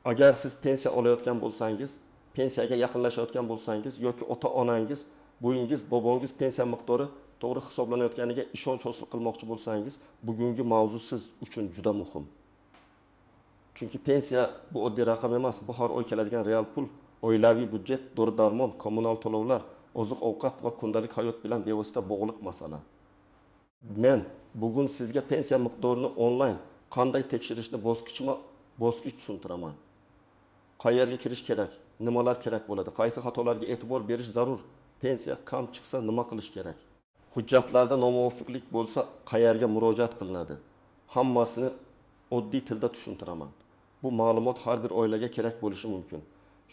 Agar siz pensiya olayotgan bo'lsangiz, pensiyaga yaqinlashayotgan bo'lsangiz yoki ota-onangiz, buvinggiz, bobongiz pensiya miqdori to'g'ri hisoblanayotganiga ishonch hosil qilmoqchi bo'lsangiz, bugungi mavzu siz uchun juda muhim. Chunki pensiya bu oddiy raqam emas, bu har oy keladigan real pul, oilaviy byudjet, dori-darmon, kommunal to'lovlar, oziq-ovqat va kundalik hayot bilan bevosita bog'liq masala. Men bugun sizga pensiya miqdorini onlayn qanday tekshirishni bosqichma-bosqich tushuntiraman. Qayerga kirish kerak, nimalar kerak bo'ladi, qaysi xatolarga e'tibor berish zarur, pensiya kam chiqsa nima qilish kerak, hujjatlarda nomuvofiqlik bo'lsa qayerga murojaat qilinadi, hammasini oddiy tilda tushuntiraman. Bu ma'lumot har bir oilaga kerak bo'lishi mumkin.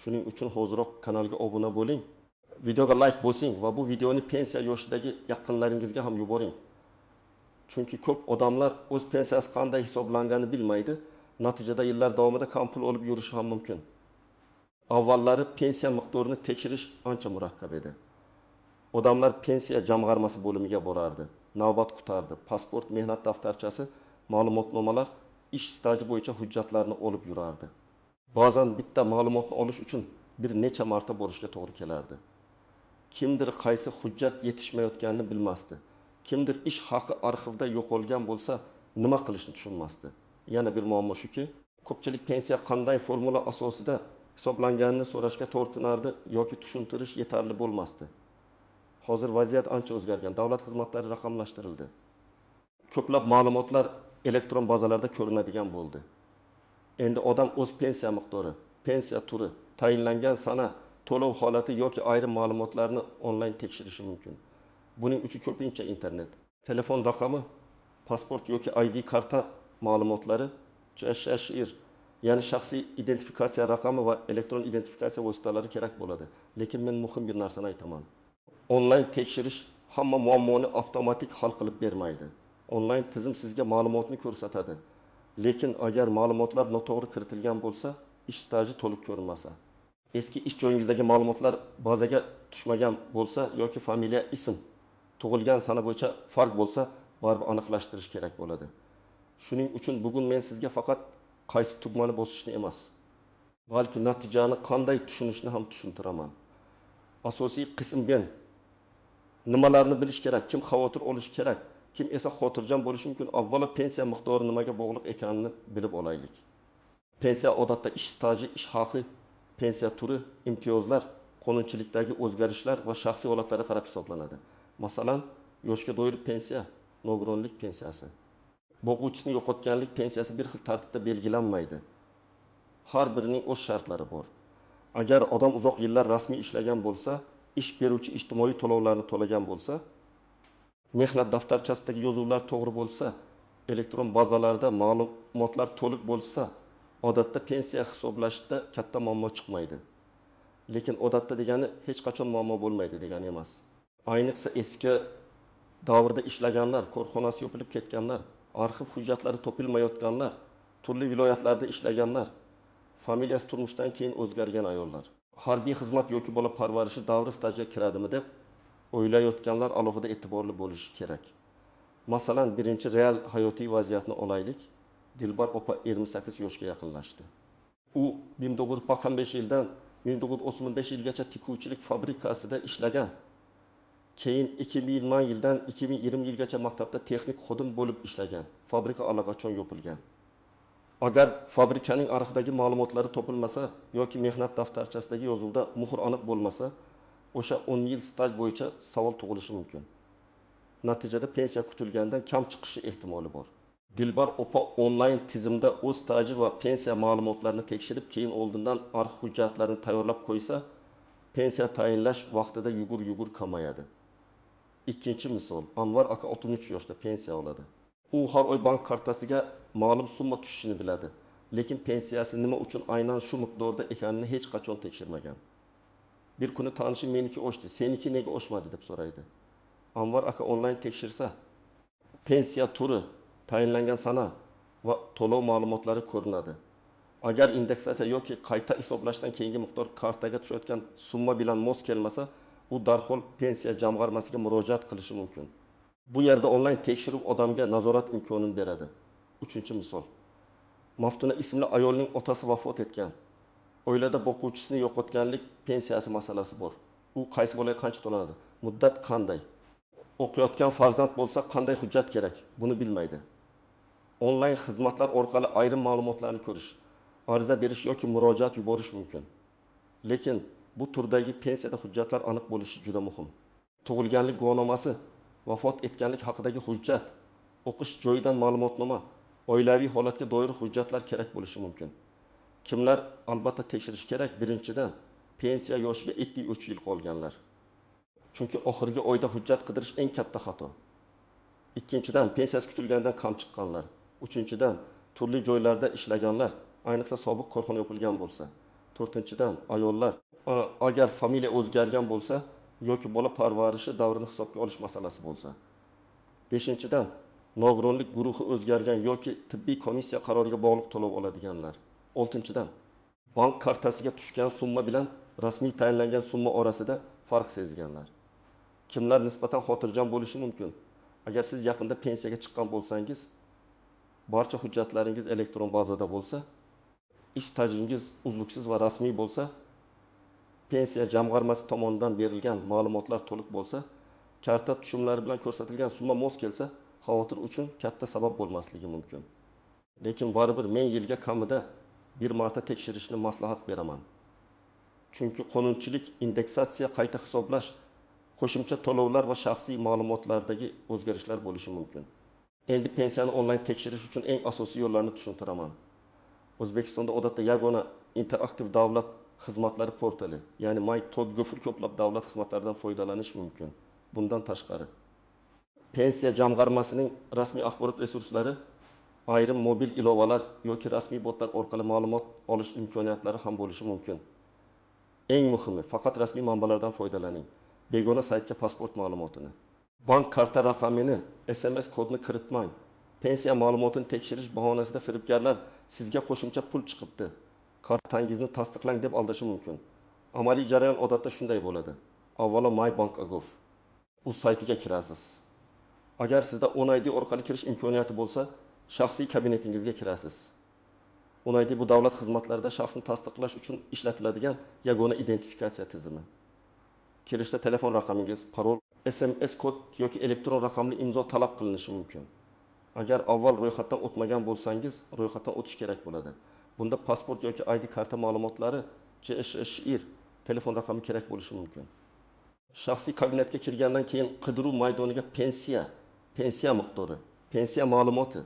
Shuning uchun hoziroq kanalga obuna bo'ling, videoga like bosing va bu videoni pensiya yoshidagi yaqinlaringizga ham yuboring. Chunki ko'p odamlar o'z pensiyasi qanday hisoblanganini bilmaydi. Natijada yillar davomida kam pul olib yurishi ham mumkin. Avvallari pensiya miqdorini tekshirish ancha murakkab edi. Odamlar pensiya jamg'armasi bo'limiga borardi, navbat kutardi, pasport, mehnat daftarchasi, ma'lumotnomalar, ish staji bo'yicha hujjatlarni olib yurardi. Ba'zan bitta ma'lumotni olish uchun bir necha marta borishga to'g'ri kelardi. Kimdir qaysi hujjat yetishmayotganini bilmasdi. Kimdir ish haqi arxivda yo'qolgan bo'lsa, nima qilishni tushunmasdi. Yana bir muammo shuki, ko'pchilik pensiya qanday formula asosida hisoblanganini so'rashga tortinardi yoki tushuntirish yetarli bo'lmasdi. Hozir vaziyat ancha o'zgargan. Davlat xizmatlari raqamlashtirildi. Ko'plab ma'lumotlar elektron bazalarda ko'rinadigan bo'ldi. Endi odam o'z pensiya miqdori, pensiya turi, tayinlangan sana, to'lov holati yoki ayrim ma'lumotlarni onlayn tekshirishi mumkin. Buning uchun ko'pincha internet, telefon raqami, pasport yoki ID karta ma'lumotlari, CHSHIR, ya'ni shaxsiy identifikatsiya raqami va elektron identifikatsiya vositalari kerak bo'ladi. Lekin men muhim bir narsani aytaman. Onlayn tekshirish hamma muammoni avtomatik hal qilib bermaydi. Onlayn tizim sizga ma'lumotni ko'rsatadi. Lekin agar ma'lumotlar noto'g'ri kiritilgan bo'lsa, ish staji to'liq ko'rinmasa, eski ish joyingizdagi ma'lumotlar bazaga tushmagan bo'lsa yoki familiya, ism, tug'ilgan sana bo'yicha farq bo'lsa, baribir aniqlashtirish kerak bo'ladi. Shuning uchun bugun men sizga faqat qaysi tugmani bosishni emas, balki natijani qanday tushunishni ham tushuntiraman. Asosiy qism ben nimalarni bilish kerak, kim xavotir olishi kerak, kim esa xotirjam bo'lishi mumkin. Avvalo pensiya miqdori nimaga bog'liq ekanini bilib olaylik. Pensiya odatda ish staji, ish haqi, pensiya turi, imtiyozlar, qonunchilikdagi o'zgarishlar va shaxsiy holatlarga qarab hisoblanadi. Masalan, yoshga doir pensiya, nogironlik pensiyasi, boquvchisini yo'qotganlik pensiyasi bir xil tartibda belgilanmaydi. Har birining o'z shartlari bor. Agar odam uzoq yillar rasmiy ishlagan bo'lsa, ish beruvchi ijtimoiy to'lovlarni to'lagan bo'lsa, mehnat daftarchasidagi yozuvlar to'g'ri bo'lsa, elektron bazalarda ma'lumotlar to'liq bo'lsa, odatda pensiya hisoblashda katta muammo chiqmaydi. Lekin odatda degani hech qachon muammo bo'lmaydi degani emas. Ayniqsa eski davrda ishlaganlar, korxonasi yopilib ketganlar, arxiv hujjatlari topilmayotganlar, turli viloyatlarda ishlaganlar, familiyasi turmushdan keyin o'zgargan ayollar, harbiy xizmat yoki bola parvarishi davri stajga kiradimi deb o'ylayotganlar alohida e'tiborli bo'lishi kerak. Masalan, birinchi real hayotiy vaziyatni olaylik. Dilbar opa 28 yoshga yaqinlashdi. U 1995 yildan 1995 yilgacha tikuvchilik fabrikasida ishlagan. Keyin 2020 yildan 2020 yilgacha maktabda texnik xodim bo'lib ishlagan. Fabrika allaqachon yopilgan. Agar fabrikaning arxivdagi ma'lumotlari topilmasa yoki mehnat daftarchasidagi yozuvda muhr aniq bo'lmasa, o'sha 10 yil staj bo'yicha savol tug'ilishi mumkin. Natijada pensiya kutilgandan kam chiqishi ehtimoli bor. Dilbar opa onlayn tizimda o'z staji va pensiya ma'lumotlarini tekshirib, keyin oldindan arxiv hujjatlarini tayyorlab qo'ysa, pensiya tayinlash vaqtida yugur-yugur kamayadi. Ikkinchi misol, Anvar aka 63 yoshda pensiya oladi. U har oy bank kartasiga ma'lum summa tushishini biladi, lekin pensiyasi nima uchun aynan shu miqdorda ekanini hech qachon tekshirmagan. Bir kuni tanishi meniki oshdi, seniki nega oshmadi deb so'raydi. Anvar aka onlayn tekshirsa, pensiya turi, tayinlangan sana va to'lov ma'lumotlari ko'rinadi. Agar indeksatsiya yoki qayta hisoblashdan keyingi miqdor kartaga tushayotgan summa bilan mos kelmasa, u darhol pensiya jamg'armasiga murojaat qilishi mumkin. Bu yerda onlayn tekshiruv odamga nazorat imkonini beradi. Uchinchi misol. Maftuna ismli ayolning otasi vafot etgan. Oilada boquvchisini yo'qotganlik pensiyasi masalasi bor. U qaysi bolaga qancha to'lanadi? Muddat qanday? O'qiyotgan farzand bo'lsa qanday hujjat kerak? Buni bilmaydi. Onlayn xizmatlar orqali ayrim ma'lumotlarni ko'rish, ariza berish yoki murojaat yuborish mumkin. Lekin bu turdagi pensiyada hujjatlar aniq bo'lishi juda muhim. Tug'ilganlik guvohnomasi, vafot etganlik haqidagi hujjat, o'qish joyidan ma'lumotnoma, oilaviy holatga doir hujjatlar kerak bo'lishi mumkin. Kimlar albatta tekshirish kerak? Birinchidan, pensiya yoshiga 2-3 yil qolganlar. Chunki oxirgi oyda hujjat qidirish eng katta xato. Ikkinchidan, pensiyasi kutilganidan kam chiqqanlar. Uchinchidan, turli joylarda ishlaganlar, ayniqsa sobiq korxona yopilgan bo'lsa. To'rtinchidan, ayollar, agar familiya o'zgargan bo'lsa yoki bola parvarishi davrini hisobga olish masalasi bo'lsa. Beshinchidan, nogironlik guruhi o'zgargan yoki tibbiy komissiya qaroriga bog'liq to'lov oladiganlar. Oltinchidan, bank kartasiga tushgan summa bilan rasmiy tayinlangan summa orasida farq sezganlar. Kimlar nisbatan xotirjam bo'lishi mumkin? Agar siz yaqinda pensiyaga chiqqan bo'lsangiz, barcha hujjatlaringiz elektron bazada bo'lsa, ish stajingiz uzluksiz va rasmiy bo'lsa, pensiya jamg'armasi tomonidan berilgan ma'lumotlar to'liq bo'lsa, karta tushumlari bilan ko'rsatilgan summa mos kelsa, xavotir uchun katta sabab bo'lmasligi mumkin. Lekin baribir men yilga kamida bir marta tekshirishni maslahat beraman. Chunki qonunchilik indeksatsiya, qayta hisoblash, qo'shimcha to'lovlar va shaxsiy ma'lumotlardagi o'zgarishlar bo'lishi mumkin. Endi pensiyani onlayn tekshirish uchun eng asosiy yo'llarni tushuntiraman. O'zbekistonda odatda yagona interaktiv davlat xizmatlari portali, ya'ni my.gov ko'plab davlat xizmatlaridan foydalanish mumkin. Bundan tashqari, pensiya jamg'armasining rasmiy axborot resurslari, ayrim mobil ilovalar yoki rasmiy botlar orqali ma'lumot olish imkoniyatlari ham bo'lishi mumkin. Eng muhimi, faqat rasmiy manbalardan foydalaning. Begona saytga pasport ma'lumotini, bank karta raqamini, SMS kodini kiritmang. Pensiya ma'lumotini tekshirish bahonasida firibgarlar sizga qo'shimcha pul chiqibdi, kartangizni tasdiqlang deb aldashi mumkin. Amaliy jarayon odatda shunday bo'ladi. Avvalo mybank.gov uz saytiga kirasiz. Agar sizda OneID orqali kirish imkoniyati bo'lsa, shaxsiy kabinetingizga kirasiz. OneID bu davlat xizmatlarida shaxsni tasdiqlash uchun ishlatiladigan yagona identifikatsiya tizimi. Kirishda telefon raqamingiz, parol, SMS kod yoki elektron raqamli imzo talab qilinishi mumkin. Agar avval ro'yxatdan o'tmagan bo'lsangiz, ro'yxatdan o'tish kerak bo'ladi. Bunda pasport yoki ID karta ma'lumotlari, CSSR, telefon raqami kerak bo'lishi mumkin. Shaxsiy kabinetga kirgandan keyin qidiruv maydoniga pensiya, pensiya miqdori, pensiya ma'lumoti,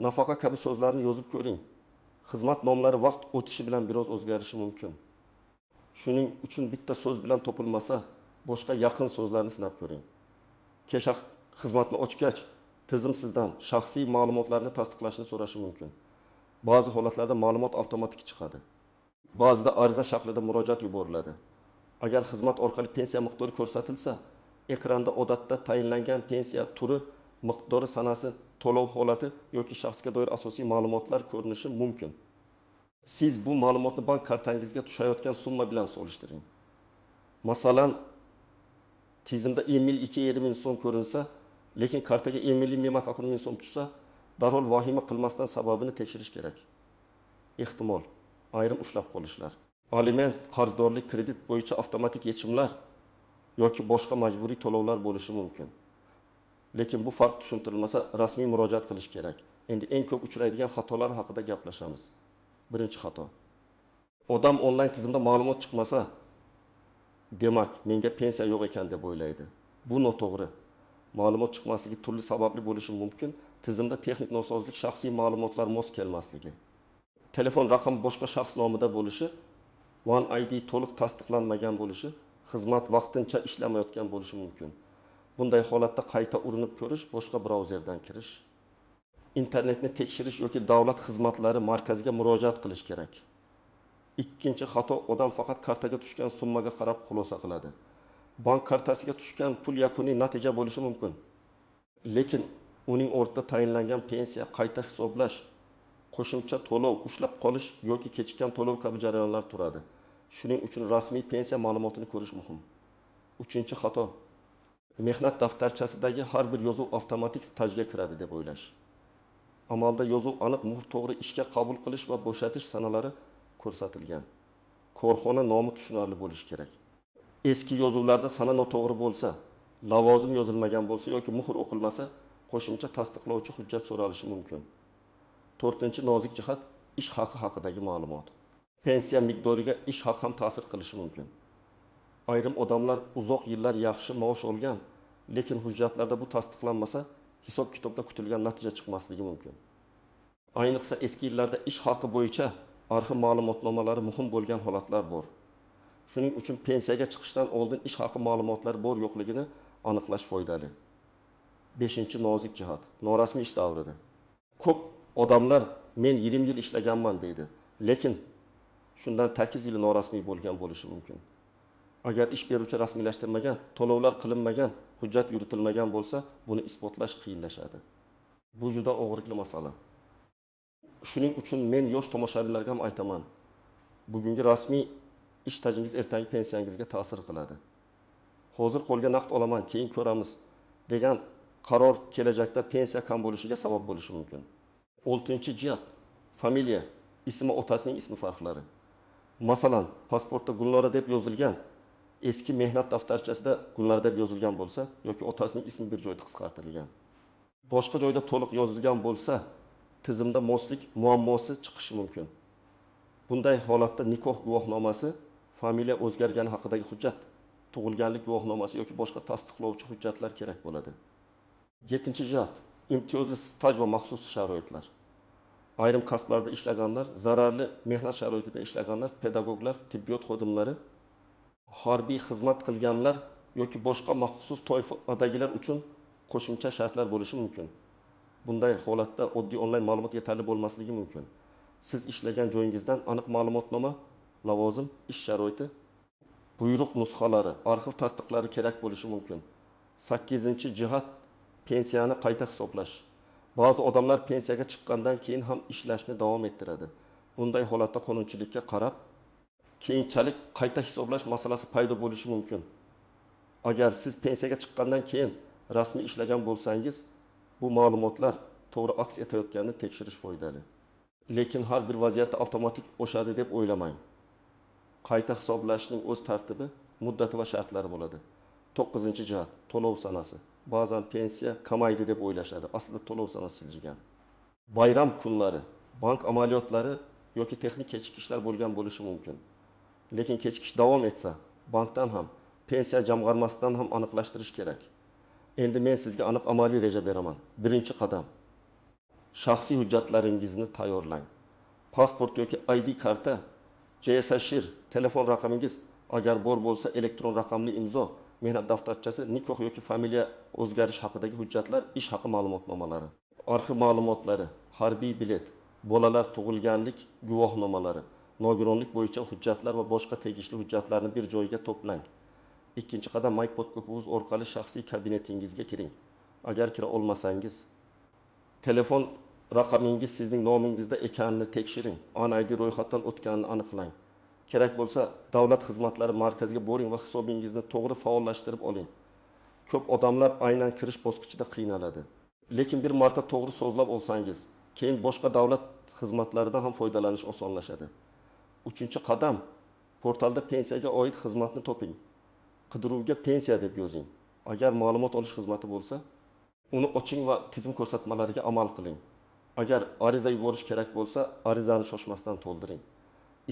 nafaqa kabi so'zlarni yozib ko'ring. Xizmat nomlari vaqt o'tishi bilan biroz o'zgarishi mumkin. Shuning uchun bitta so'z bilan topilmasa, boshqa yaqin so'zlarni sinab ko'ring. Kesha xizmatni ochgach, tizim sizdan shaxsiy ma'lumotlarni tasdiqlashni so'rashi mumkin. Ba'zi holatlarda ma'lumot avtomatik chiqadi. Ba'zida ariza shaklida murojaat yuboriladi. Agar xizmat orqali pensiya miqdori ko'rsatilsa, ekranda odatda tayinlangan pensiya turi, miqdori, sanasi, to'lov holati yoki shaxsga doir asosiy ma'lumotlar ko'rinishi mumkin. Siz bu ma'lumotni bank kartangizga tushayotgan summa bilan solishtiring. Masalan, tizimda 52,5 ming so'm ko'rinsa, lekin kartaga 50,000 ming so'm tushsa, darhol vahima qilmasdan sababini tekshirish kerak. Ehtimol, ayrim ushlab qolishlar, aliment, qarzdorlik, kredit bo'yicha avtomatik yechimlar yoki boshqa majburiy to'lovlar bo'lishi mumkin. Lekin bu farq tushuntirilmasa, rasmiy murojaat qilish kerak. Endi eng ko'p uchraydigan xatolar haqida gaplashamiz. Birinchi xato. Odam onlayn tizimda ma'lumot chiqmasa, demak, menga pensiya yo'q ekan deb o'ylaydi. Bu noto'g'ri. Ma'lumot chiqmasligi turli sababli bo'lishi mumkin. Tizimda texnik nosozlik, shaxsiy ma'lumotlar mos kelmasligi, telefon raqami boshqa shaxs nomida bo'lishi, OneID to'liq tasdiqlanmagan bo'lishi, xizmat vaqtincha ishlamayotgan bo'lishi mumkin. Bunday holatda qayta urinib ko'rish, boshqa brauzerdan kirish, internetni tekshirish yoki davlat xizmatlari markaziga murojaat qilish kerak. Ikkinchi xato, odam faqat kartaga tushgan summaga qarab xulosa qiladi. Bank kartasiga tushgan pul yakuniy natija bo'lishi mumkin. Lekin uning o'rtada tayinlangan pensiya, qayta hisoblash, qo'shimcha to'lov, ushlab qolish yoki kechikkan to'lov kabi jarayonlar turadi. Shuning uchun rasmiy pensiya ma'lumotini ko'rish muhim. Uchinchi xato, mehnat daftarchasidagi har bir yozuv avtomatik stajga kiradi deb o'ylash. Amalda yozuv aniq, muhr to'g'ri, ishga qabul qilish va bo'shatish sanalari ko'rsatilgan. Korxona nomi tushunarli bo'lishi kerak. Eski yozuvlarda sana noto'g'ri bo'lsa, lavozim yozilmagan bo'lsa yoki muhr o'qilmasa, qo'shimcha tasdiqlovchi hujjat so'ralishi mumkin. To'rtinchi nozik jihat ish haqi haqidagi ma'lumot. Pensiya miqdoriga ish haqi ham ta'sir qilishi mumkin. Ayrim odamlar uzoq yillar yaxshi maosh olgan, lekin hujjatlarda bu tasdiqlanmasa, hisob-kitobda kutilgan natija chiqmasligi mumkin. Ayniqsa eski yillarda ish haqi bo'yicha arxiv ma'lumotnomalari muhim bo'lgan holatlar bor. Shuning uchun pensiyaga chiqishdan oldin ish haqi ma'lumotlari bor yo'qligini aniqlash foydali. Beshinchi nozik jihat norasmiy ish davrida. Ko'p odamlar men 20 yil ishlaganman deydi, lekin shundan 8 yili norasmiy bo'lgan bo'lishi mumkin. Agar ish beruvchi rasmiylashtirmagan, to'lovlar qilinmagan, hujjat yuritilmagan bo'lsa, buni isbotlash qiyinlashadi. Bu juda og'riqli masala. Shuning uchun men yosh tomoshabinlarga ham aytaman. Bugungi rasmiy ish stajingiz ertangi pensiyangizga ta'sir qiladi. Hozir qo'lga naqd olaman, keyin ko'ramiz degan qaror kelajakda pensiya kam bo'lishiga sabab bo'lishi mumkin. 6-jihat familiya, ismi, otasining ismi farqlari. Masalan, pasportda Gulnora deb yozilgan, eski mehnat daftarchasida Gulnora deb yozilgan bo'lsa yoki otasining ismi bir joyda qisqartirilgan. Boshqa joyda to'liq yozilgan bo'lsa, tizimda moslik muammosi chiqishi mumkin. Bunday holatda nikoh guvohnomasi, familiya o'zgargani haqidagi hujjat, tug'ilganlik guvohnomasi yoki boshqa tasdiqlovchi hujjatlar kerak bo'ladi. 7-jihat imtiyozli staj va maxsus sharoitlar. Ayrim kasblarda ishlaganlar, zararli mehnat sharoitida ishlaganlar, pedagoglar, tibbiyot xodimlari, harbiy xizmat qilganlar yoki boshqa maxsus toifadagilar uchun qo'shimcha shartlar bo'lishi mumkin. Bunday holatda oddiy onlayn ma'lumot yetarli bo'lmasligi mumkin. Siz ishlagan joyingizdan aniq ma'lumotnoma, lavozim, ish sharoiti, buyruq nusxalari, arxiv tasdiqlari kerak bo'lishi mumkin. 8-jihat pensiyani qayta hisoblash. Ba'zi odamlar pensiyaga chiqqandan keyin ham ishlashni davom ettiradi. Bunday holatda qonunchilikka qarab keyinchalik qayta hisoblash masalasi paydo bo'lishi mumkin. Agar siz pensiyaga chiqqandan keyin rasmiy ishlagan bo'lsangiz, bu ma'lumotlar to'g'ri aks etayotganini tekshirish foydali. Lekin har bir vaziyatda avtomatik oshadi deb o'ylamang. Qayta hisoblashning o'z tartibi, muddati va shartlari bo'ladi. 9-jihat to'lov sanasi. Ba'zan pensiya kamaydi deb o'ylashadi. Aslida to'lov sanasi siljigan. Bayram kunlari, bank amaliyotlari yoki texnik kechikishlar bo'lgan bo'lishi mumkin. Lekin kechikish davom etsa, bankdan ham, pensiya jamg'armasidan ham aniqlashtirish kerak. Endi men sizga aniq amaliy reja beraman. Birinchi qadam. Shaxsiy hujjatlaringizni tayyorlang. Pasport yoki ID karta, JSShir, telefon raqamingiz, agar bor bo'lsa elektron raqamli imzo, mehnat daftarchasi, nikoh yoki familiya o'zgarish haqidagi hujjatlar, ish haqi ma'lumotnomalari, arxiv ma'lumotlari, harbiy bilet, bolalar tug'ilganlik guvohnomalari, nogironlik bo'yicha hujjatlar va boshqa tegishli hujjatlarni bir joyga to'plang. Ikkinchi qadam mypodcast.uz orqali shaxsiy kabinetingizga kiring. Agar kira olmasangiz, telefon raqamingiz sizning nomingizda ekanini tekshiring. OnID ro'yxatdan o'tganini aniqlang. Kerak bo'lsa, davlat xizmatlari markaziga boring va hisobingizni to'g'ri faollashtirib oling. Ko'p odamlar aynan kirish bosqichida qiynaladi. Lekin bir marta to'g'ri so'zlab olsangiz, keyin boshqa davlat xizmatlaridan ham foydalanish osonlashadi. Uchinchi qadam portalda pensiyaga oid xizmatni toping. Qidiruvga pensiya deb yozing. Agar ma'lumot olish xizmati bo'lsa, uni oching va tizim ko'rsatmalariga amal qiling. Agar ariza yuborish kerak bo'lsa, arizani shoshmasdan to'ldiring.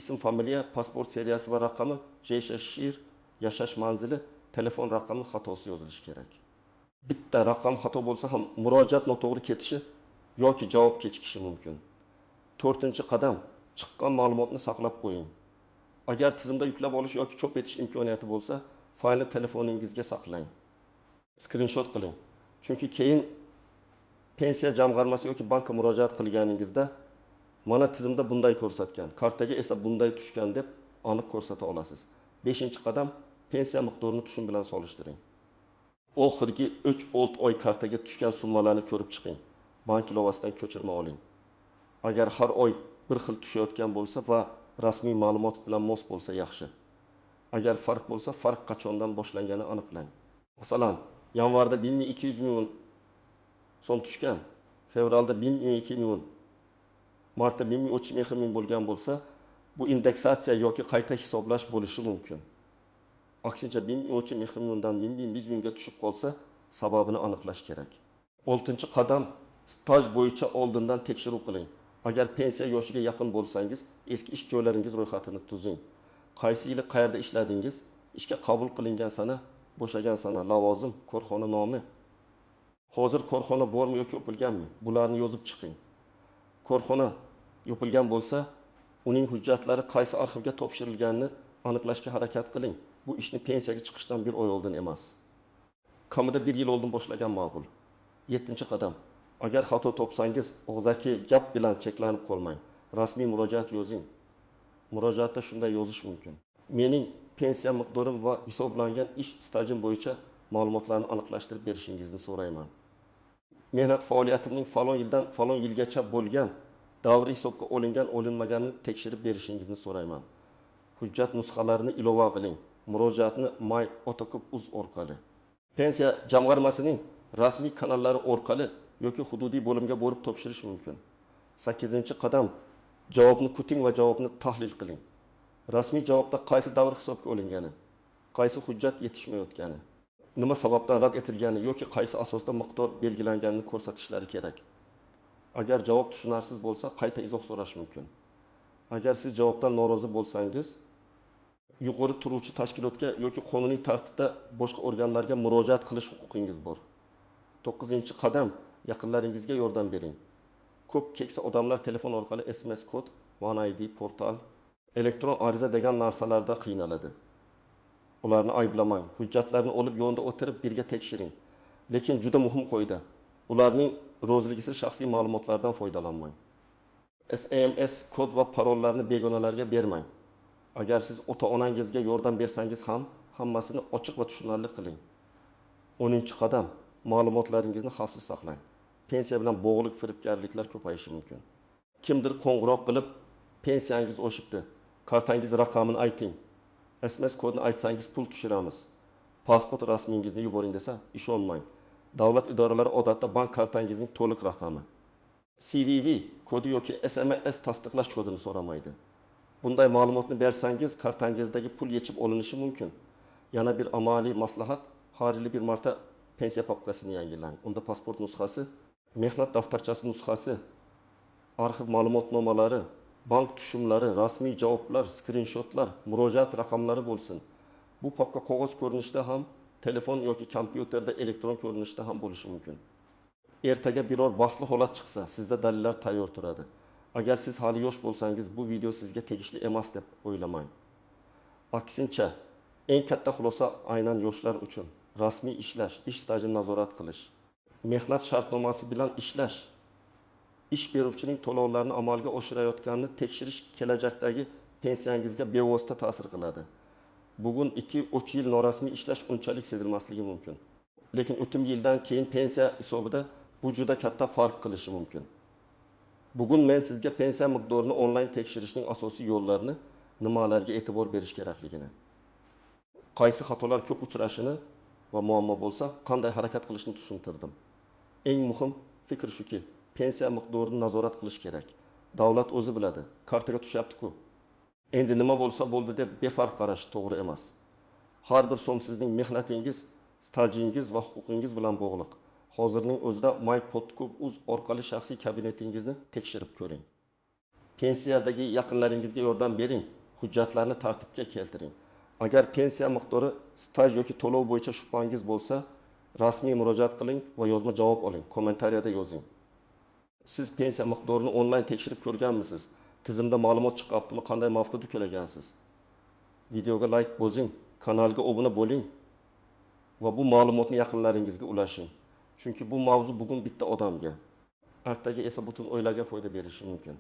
Ism, familiya, pasport seriyasi va raqami, JSShir, yashash manzili, telefon raqami xatosi yozilishi kerak. Bitta raqam xato bo'lsa ham murojaat noto'g'ri ketishi yoki javob kechikishi mumkin. To'rtinchi qadam chiqqan ma'lumotni saqlab qo'ying. Agar tizimda yuklab olish yoki chop etish imkoniyati bo'lsa, faylni telefoningizga saqlang. Skrinshot qiling. Chunki keyin pensiya jamg'armasi yoki bankka murojaat qilganingizda mana tizimda bunday ko'rsatgan, kartaga esa bunday tushgan deb aniq ko'rsata olasiz. 5-qadam pensiya miqdorini tushum bilan solishtiring. Oxirgi 3-6 oy kartaga tushgan summalarni ko'rib chiqing. Bank ilovasidan ko'chirma oling. Agar har oy bir xil tushayotgan bo'lsa va rasmiy ma'lumot bilan mos bo'lsa yaxshi. Agar farq bo'lsa, farq qachondan boshlangani aniqlang. Masalan, yanvarda 1200 million so'm tushgan, Fevralda 1002 ming, martda 1032 ming bo'lgan bo'lsa, bu indeksatsiya yoki qayta hisoblash bo'lishi mumkin. Aksincha 1032 mingdan 1100 mingga tushib qolsa, sababini aniqlash kerak. 6-qadam staj bo'yicha oldindan tekshiruv qiling. Agar pensiya yoshiga yaqin bo'lsangiz, eski ish joylaringiz ro'yxatini tuzing. Qaysi yili qayerda ishladingiz, ishga qabul qilingan sana, bo'shagan sana, lavozim, korxona nomi. Hozir korxona bormi yoki yopilganmi? Bularni yozib chiqing. Korxona yopilgan bo'lsa, uning hujjatlari qaysi arxivga topshirilganini aniqlashga harakat qiling. Bu ishni pensiyaga chiqishdan bir oy oldin emas, kamida bir yil oldin boshlagan ma'qul. 7-qadam. Agar xato topsangiz, og'zaki gap bilan cheklanib qolmang. Rasmiy murojaat yozing. Murojaatda shunday yozish mumkin: mening pensiya miqdorim va hisoblangan ish stajim bo'yicha ma'lumotlarni aniqlashtirib berishingizni so'rayman. Mehnat faoliyatimning falon yildan falon yilgacha bo'lgan davri hisobga olingan olinmaganini tekshirib berishingizni so'rayman. Hujjat nusxalarini ilova qiling. Murojaatni my.otokub.uz orqali, pensiya jamg'armasining rasmiy kanallari orqali yoki hududiy bo'limga borib topshirish mumkin. 8-qadam. Javobni kuting va javobni tahlil qiling. Rasmiy javobda qaysi davr hisobga olingani, qaysi hujjat yetishmayotgani, nima sababdan rad etilgani yoki qaysi asosda miqdor belgilanganini ko'rsatishlari kerak. Agar javob tushunarsiz bo'lsa, qayta izoh so'rash mumkin. Agar siz javobdan norozi bo'lsangiz, yuqori turuvchi tashkilotga yoki qonuniy tartibda boshqa organlarga murojaat qilish huquqingiz bor. 9-qadam. Yaqinlaringizga yordam bering. Ko'p keksa odamlar telefon orqali SMS kod, One ID, portal, elektron ariza degan narsalarda qiynaladi. Ularni ayblamang. Hujjatlarni olib yonida o'tirib birga tekshiring. Lekin juda muhim qoida: ularning roziligisiz shaxsiy ma'lumotlardan foydalanmang. SMS kod va parollarni begonalarga bermang. Agar siz ota-onangizga yordam bersangiz ham, hammasini ochiq va tushunarli qiling. 10-qadam. Ma'lumotlaringizni xavfsiz saqlang. Pensiya bilan bog'liq firibgarliklar ko'payishi mumkin. Kimdir qo'ng'iroq qilib, pensiyangiz oshibdi, kartangiz raqamini ayting, SMS kodini aytsangiz pul tushiramiz, pasport rasmingizni yuboring desa, ishonmang. Davlat idoralari odatda bank kartangizning to'liq raqami, CVV kodi yoki SMS tasdiqlash kodini so'ramaydi. Bunday ma'lumotni bersangiz, kartangizdagi pul yechib olinishi mumkin. Yana bir amaliy maslahat: har yili bir marta pensiya papkasini yangilang. Unda pasport nusxasi, mehnat daftarchasi nusxasi, arxiv ma'lumotnomalari, bank tushumlari, rasmiy javoblar, skrinshotlar, murojaat raqamlari bo'lsin. Bu papka qog'oz ko'rinishida ham, telefon yoki kompyuterda elektron ko'rinishda ham bo'lishi mumkin. Ertaga biror bahsli holat chiqsa, sizda dalillar tayyor turadi. Agar siz hali yosh bo'lsangiz, bu video sizga tegishli emas deb o'ylamang. Aksincha, eng katta xulosa aynan yoshlar uchun: rasmiy ishlash, ish stajini nazorat qilish, mehnat shartnomasi bilan ishlash, ish beruvchining to'lovlarni amalga oshirayotganini tekshirish kelajakdagi pensiyangizga bevosita ta'sir qiladi. Bugun 2-3 yil norasmiy ishlash unchalik sezilmasligi mumkin. Lekin o'tim yildan keyin pensiya hisobida bu juda katta farq qilishi mumkin. Bugun men sizga pensiya miqdorini onlayn tekshirishning asosiy yo'llarini, nimalarga e'tibor berish kerakligini, qaysi xatolar ko'p uchrashini va muammo bo'lsa qanday harakat qilishni tushuntirdim. Eng muhim fikr shuki, pensiya miqdorini nazorat qilish kerak. Davlat o'zi biladi, kartaga tushyapti-ku. Endi nima bo'lsa bo'ldi deb befarq qarash to'g'ri emas. Har bir so'm sizning mehnatingiz, stajingiz va huquqingiz bilan bog'liq. Hozirning o'zida my.podkub.uz orqali shaxsiy kabinetingizni tekshirib ko'ring. Pensiyadagi yaqinlaringizga yordam bering, hujjatlarni tartibga keltiring. Agar pensiya miqdori, staj yoki to'lov bo'yicha shubhangiz bo'lsa, rasmiy murojaat qiling va yozma javob oling, kommentariyada yozing. Siz pensiya miqdorini onlayn tekshirib ko'rganmisiz? Tizimda ma'lumot chiqyaptimi? Qanday mavzuda to'lagansiz? Videoga like bosing, kanalga obuna bo'ling va bu ma'lumotni yaqinlaringizga ulashing. Chunki bu mavzu bugun bitta odamga, ertaga esa butun oilaga foyda berishi mumkin.